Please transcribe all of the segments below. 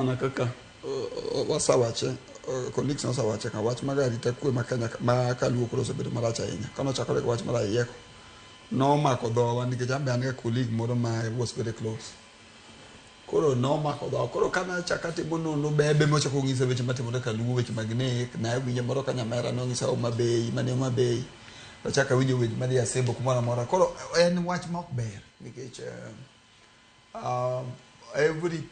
Mana kaka wasewache, colleagues nosewache ka wach mag arita kwe ma Kenya ma kaluo koro osebedo marach ahinya. Kane ochakore gi wach mar Ayieko, nomako dhowa nikech an be an ga colleague moro ma was very close. Koro nomako dhowa. Koro kane achako atimo nonro bebe mochako ng'isa weche matimore kaluo, weche mag nek, nawinjo moro ka Nyamera nong'isa Homa Bay, mane Homa Bay. Achako awinjo weche madhi Asembo kumoro amora. Koro en wach ma ok ber nikech every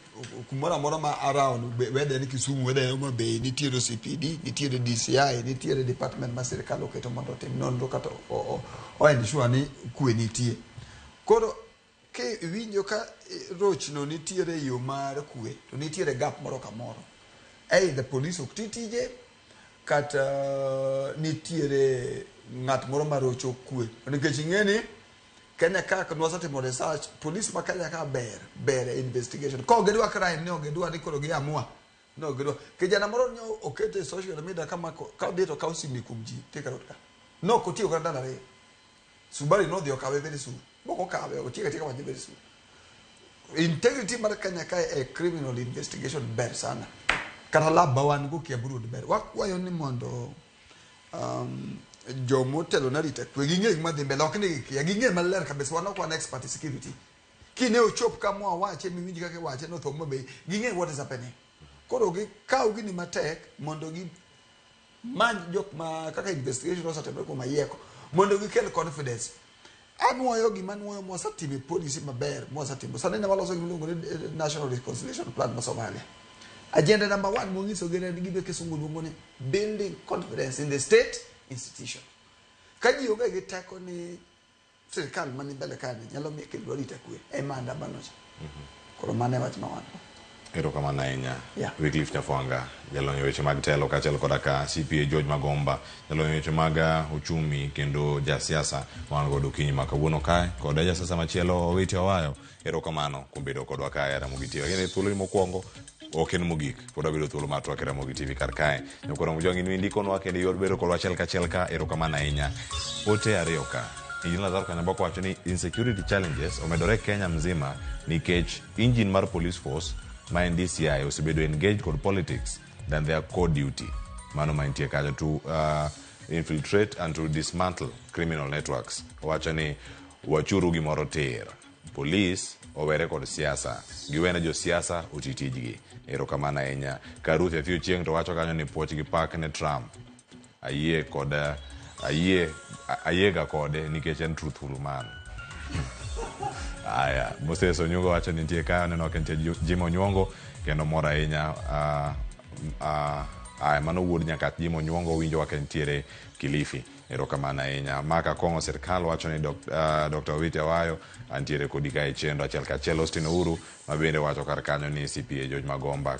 kumoro amora ma around, whether en Kisumu, whether en Homa Bay, nitiere OCPD, nitiere DCI, nitiere department ma sirikal oketo mondo otim nonro kata o ensure ni kwe nitie. Koro kiwinjo ka rochno nitiere e yo mar kwe, to nitiere gap moro kamoro. Either police ok ti tije, kata nitiere ng'at moro marocho kwe. Nikech ing'e ni Kenya ka nwasetimo research, police ma Kenya ka ber, ber e investigation. Ka ok gidwa crime ni ok gidwa ni koro giamua. No ok gidwa. Kijana moro ne oketo e social media kama ka odhi to okawo sime kuom ji Thika Road ka. Ne ok otiyo kata ndalo 2. Subaru nodhi okawe very soon. Mok okawe, otieko atieka manye very soon. Integrity mar Kenya ka e criminal investigation ber sana. Kata lab ma wan go Kiambu Road ber. Wakwayo ni mondo jomotelo ne arita kwe ging'e gima dhi mbele, ok ni gikia, ging'e maler kabisa. Wan ok wan expert e security. Kine ochop kama wawache miwinj kaka iwache notho Homa Bay, ging'e what is happening. Koro gikaw gini matek mondo gi many jok ma kaka investigation osetimore kuom Ayieko mondo gikel confidence. Anuoyo gima anuoyo mwasetimo e policy maber mwasetimo. Sani ne waloso gima iluongo ni National Reconciliation Plan ma Somalia. Agenda number one mwanyiso gi en gima kisungu luongo ni building confidence in the state institution. Ka ji onge gi teko ni sirikal mani mbele kani nyalo miyo kelo arita kwe e maandamano cha. Koro mano e wach ma wan go. Erokamano ahinya. Yeah. Wycliffe Nyafwanga, jalony e weche mag telo kaachiel koda ka CPA George Magomba, jalony e weche mag uchumi kendo jasiasa wan godo okinyi ma kawuono kae kod jasiasa machielo Owiti Owayo. Erokamano kuom bedo kodwa kae e Ramogi TV. Lakini thuolo ni mokwongo ok en mogik. Pod wabedo thuolo mar twak e Ramogi TV kar kae. Nyakoro Mujwangi ni ndikonwa kendo yor bedo kodwa achiel kachiel ka. Erokamano ahinya. Ote ariyo ka. Injili Lazaro Kanyamboko wacho ni insecurity challenges omedore Kenya mzima nikech engine mar police force ma en DCI osebedo engaged kod politics than their core duty. Mano ma intie kacha to infiltrate and to dismantle criminal networks. Owacho ni wachuru gimoro tir. Police owere kod siasa. Giwene josiasa oti tijgi. Erokamano ahinya. Ka Ruth Athio Chieng' to wacho kanyo ni puoch gi pak ne Trump. Ayie kod ayie ayiega kode nikech en truthful man. Aya, Moses Onyugo wacho ni nitie ka aneno ka nitie Jim Onyuongo kendo mor ahinya. Aya, mano wuod Nyakach Jim Onyuongo winjowa ka entiere Kilifi. Erokamano ahinya. Mark Akong'o sirkal wacho ni Dr. Owiti Awayo antiere kodi ka e chenro achiel kachiel. Austin Ouru ma bende wacho kar kanyo ni CPA George Magomba.